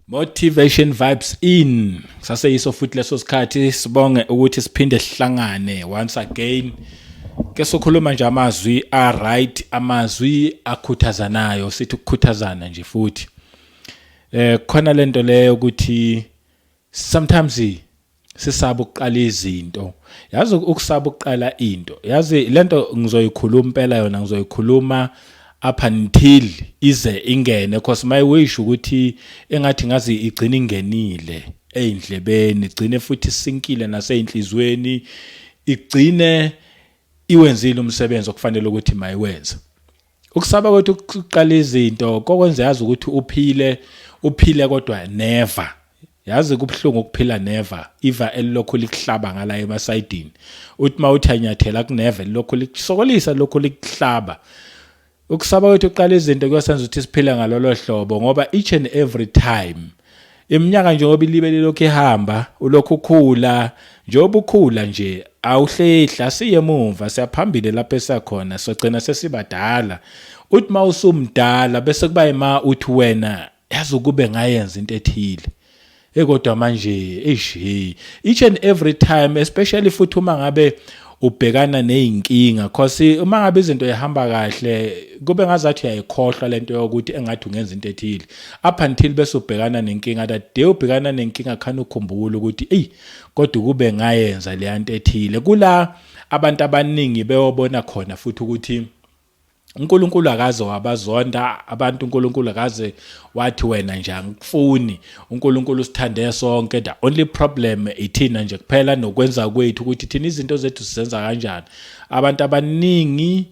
Motivation Vibes in saseyiso futhi leso sikhathi. Sibonge ukuthi siphinde sihlangane once again, ke sokhuluma nje amazwi a right, amazwi akhuthazanayo, sithi ukukhuthazana nje futhi. Khona lento leyo ukuthi sometimes sisaba ukuqala izinto. Yazi, ukusaba ukuqala into, yazi lento ngizoyikhuluma impela yona, ngizoyikhuluma up until ize ingene, cause my wish ukuthi engathi ngazi igcine ingenile eyindlebeni, igcine futhi isinkile naseyinhlizweni, igcine iwenzile umsebenzi okufanele ukuthi mayiwenze. Ukusaba kwethu ukuqala izinto kokwenza, yazi, ukuthi uphile, uphile kodwa never. Yazi, kubuhlungu ukuphila never, iva elilokhu likuhlaba ngala emasayidini. Uthi mawuthi anyathela kuneve, lilokhu likusokolisa, lokhu likuhlaba. Ukusaba kwethu uqala izinto kuyosenza ukuthi siphile ngalolo hlobo, ngoba each and every time iminyaka njengoba ilibe lilokhu ihamba, ulokhu ukhula. Njengoba ukhula nje, awuhlehla, asiye emumva, siyaphambili lapho esakhona, sogcina sesibadala. Uthi mawusumdala bese kuba ima uthi wena, yazi, ukube ngayenza into ethile, ekodwa manje eish. Hey, each and every time, especially futhi uma ngabe ubhekana nezinkinga, cause uma ngabe izinto ihamba kahle kube ngazathi uyayikhohlwa lento yokuthi engathi ungenza into ethile, up until bese ubhekana nenkinga. That day ubhekana nenkinga, khani ukhumbula ukuthi, ey, kodwa kube ngayenza le nto ethile. Kula abantu abaningi beyobona khona futhi ukuthi uNkulunkulu akaze wabazonda abantu, uNkulunkulu akaze wathi wena nje angikufuni. UNkulunkulu usithande sonke. The only problem ithina nje kuphela nokwenza kwethu, ukuthi thina izinto zethu sizenza kanjani. Abantu abaningi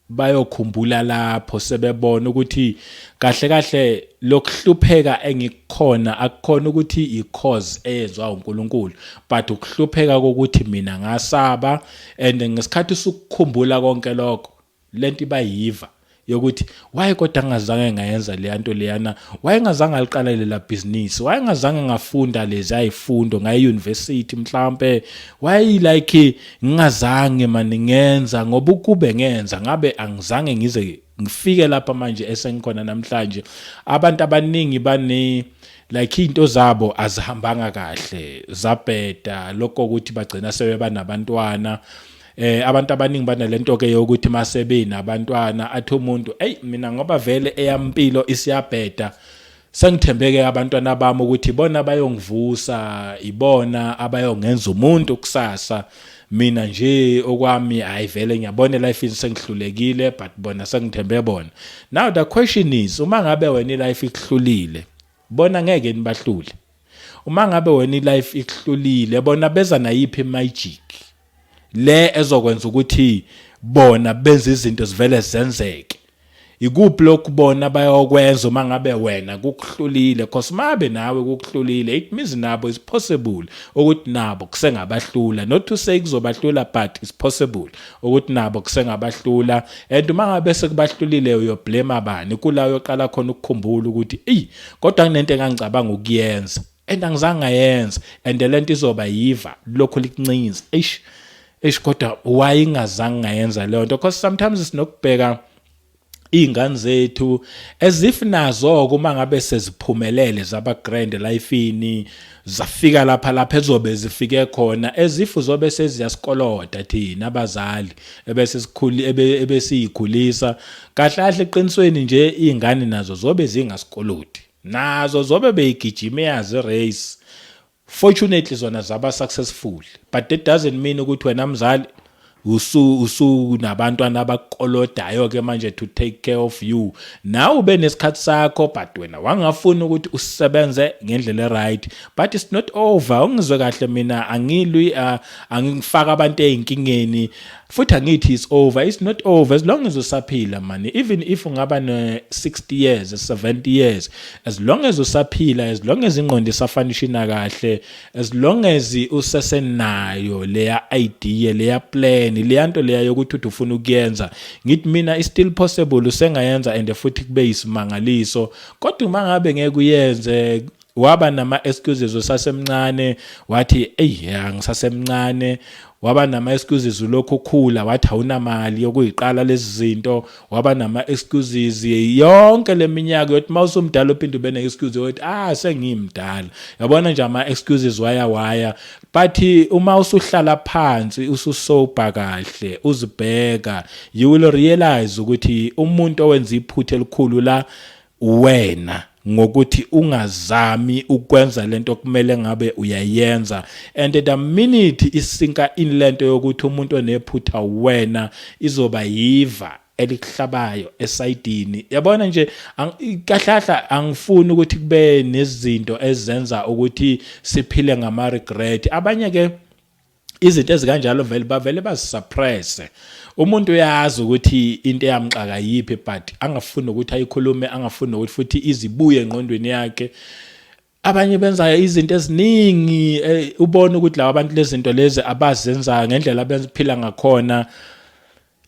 bayokhumbula lapho sebebona ukuthi kahle kahle lokuhlupheka engikukhona akukhona ukuthi i-cause eyenziwa uNkulunkulu, but ukuhlupheka kokuthi mina ngasaba. And ngesikhathi usukukhumbula konke lokho, lento iba yiva yokuthi why kodwa ngingazange ngayenza leya nto leyana, wayengazange aliqala lela business, wayengazange ngafunda lezi ayifundo ngaye university mhlambe, why like ngingazange mani ngenza, ngoba ukube ngenza ngabe angizange ngize ngifike lapha manje esengikhona namhlanje. Abantu abaningi bane like into zabo azihambanga kahle, zabheda, lokho ukuthi bagcina sebeba nabantwana. Abantu abaningi banalento ke yokuthi masebe nabantwana athi umuntu, "Ey, mina ngoba vele eyampilo isiyabheda, sengithembeke abantwana bami ukuthi ibona bayongivusa, ibona abayongenza umuntu kusasa. Mina nje okwami hayi, vele ngiyabona life sengihlulekile, but bona sengithembe bona." Now the question is, uma ngabe wena ilife ikuhlulile, bona ngeke nibahlule? Uma ngabe wena ilife ikuhlulile, bona beza nayiphi magic le ezokwenza ukuthi bona benze izinto zivele zenzeke? Ikuphi lokhu bona bayokwenza uma ngabe wena kukuhlulile? Cause mabe nawe kukuhlulile, it means nabo is possible ukuthi nabo kusengabahlula. Not to say kuzobahlula, but it's possible ukuthi nabo kusengabahlula. And uma ngabe sekubahlulile, uyoblame abani? Kula uyoqala khona ukukhumbula ukuthi, ey, kodwa kunento engangicabanga ukuyenza and angizange ngayenza, and lento izoba yiva lokho likuncinza, eish, eish, kodwa why ingazange ngayenza leyo nto? Because sometimes sinokubheka iy'ngane zethu as if nazo uma ngabe seziphumelele, zaba grand lifeini, zafika lapha ezobe zifike khona, as if zobe seziyasikolota thina abazali ebese sikhuli ebesiyikhulisa. Kahle kahle, eqinisweni nje, iy'ngane nazo zobe zingasikoloti, nazo zobe beyigijima yazi race. Fortunately zona zaba successful, but that doesn't mean ukuthi wena mzali usu nabantwana abakolodayo ke manje to take care of you. Nawe ube nesikhathi sakho, but wena wangafuna ukuthi usebenze ngendlela right. But it's not over. Ungizwe kahle, mina angilwi, angifaka abantu ezinkingeni futhi angithi it's over. It's not over as long as usaphila man. Even if ungaba ne 60 years, 70 years, as long as usaphila, as long as ingqondo isafunctiona kahle, as long as usesenayo leya idea, leya plan, leya nto leya yokuthi uthi ufuna ukuyenza, ngithi mina is still possible usengayenza and futhi kube yisimangaliso. Kodwa uma ngabe ngeke uyenze, waba nama excuses usasemncane, wathi, "Ey, ya, ngisasemncane." Waba nama excuses ulokhu ukhula, wathi awunamali yokuyiqala lezi zinto. Waba nama excuses yonke leminyaka yokuthi mawusumdala uphinde ube ne excuse yokuthi, "Ah, sengimdala." Yabona nje, ama excuses waya waya. But uma usuhlala phansi, ususoba kahle, uzibheka, you will realize ukuthi umuntu owenza iphutha elikhulu la wena, ngokuthi ungazami ukwenza lento kumele ngabe uyayenza. And the minute isinka in lento yokuthi umuntu onephutha wena, izoba yiva elikuhlabayo esayidini. Yabona nje, kahlahla angifuni ukuthi kube nezinto ezenza ukuthi siphile ngama regret. Abanye ke izinto ezikanjalo vele bavele bazisuppress. Umuntu uyazi ukuthi into eyamxaka yiphi, but angafuni ukuthi ayikhulume, angafuni ukuthi futhi izibuye engqondweni yakhe. Abanye benza izinto eziningi, ubone ukuthi laba bantu lezinto lezi abazenza ngendlela abephila ngakhona,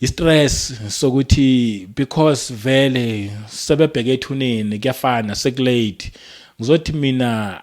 istress sokuthi because vele sebebheke ethuneni, kuyafana sekulate. Ngizothi mina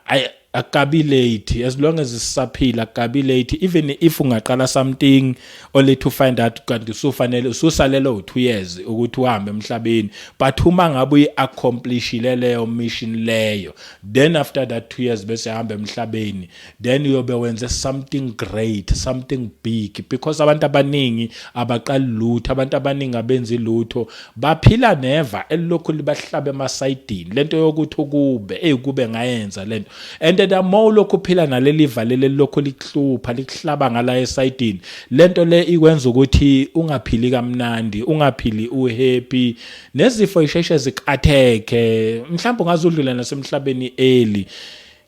akabi late as long as sisaphila, akabi late. Even if ungaqala something only to find out kanti usufanele ususalele u2 years ukuthi uhambe emhlabeni, but uma ngabe uyi-accomplishile leyo mission leyo, then after that 2 years bese hamba emhlabeni, then uyobe wenze something great, something big, because abantu abaningi abaqali lutho, abantu abaningi abenzi lutho, baphila neva elilokhu libahlaba emasayidini, lento yokuthi ukube, ey, kube ngayenza lento. And the more lokhu uphila naleli valele lokhu likuhlupha, likuhlaba ngala esayidini, lento le ikwenza ukuthi ungaphili kamnandi, ungaphili uhappy, nezifo isheshe zikatheke, mhlawumbe ungazudlula nasemhlabeni early.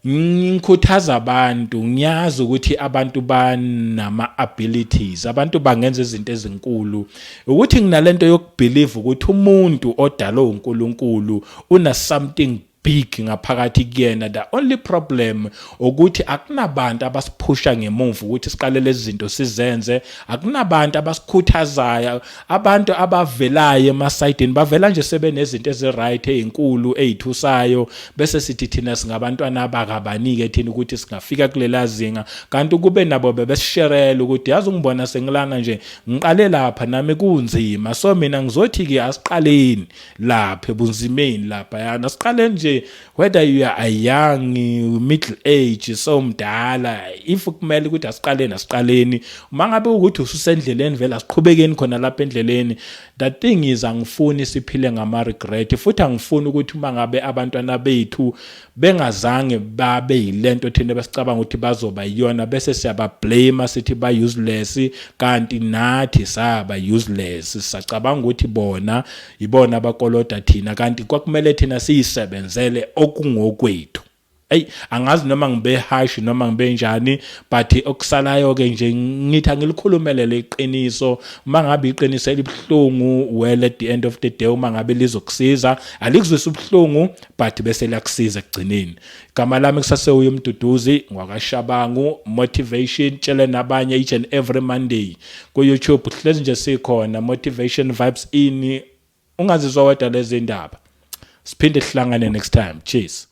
Ngikhuthaza abantu, ngiyazi ukuthi abantu banama abilities, abantu bangenza izinto ezinkulu, ukuthi nginalento yokubelieve ukuthi umuntu odalwe uNkulunkulu una something big ngaphakathi kuyena. The only problem ukuthi akunabantu abasiphusha ngemuva ukuthi siqale lezi zinto sizenze, akunabantu abasikhuthazayo. Abantu abavelayo emasayidini bavela nje sebenezinto ezi-right, ezinkulu, ezithusayo, bese sithi thina singabantwana abakabanike thina ukuthi singafika kulela zinga, kanti kube nabo bebesisherela ukuthi, "Yazi, ungibona sengilana nje, ngiqale lapha nami kunzima." So mina ngizothi ke asiqaleni lapha ebunzimeni lapha yana, asiqaleni nje, whether you are a young, middle age, so mdala, if kumele ukuthi asiqaleni, asiqaleni. Uma ngabe ukuthi ususendleleni vele, asiqhubekeni khona lapha endleleni. The thing is, angifuni siphile ngama regret, futhi angifuni ukuthi uma ngabe abantwana bethu bengazange babe yilento thina besicabanga ukuthi bazoba yiyona, bese siyaba blame, sithi ba useless, kanti nathi saba useless. Sacabanga ukuthi bona ibona abakoloda thina, kanti kwakumele thina siyisebenzele okungokwethu. Ey, angazi noma ngibe harsh noma ngibe njani, but okusalayo ke nje ngithi angilikhulumele leqiniso. Uma ngabe iqiniso elibuhlungu, well, at the end of the day, uma ngabe lizokusiza, alikuzwisa ubuhlungu, but bese liyakusiza ekugcineni. Igama lami kusase uMduduzi ngwakaShabangu Motivation. Tshele nabanye, each and every Monday ku YouTube hlezi nje sikhona, Motivation Vibes In. Ungazizwa wedwa lezi ndaba. Siphinde sihlangane next time. Cheers.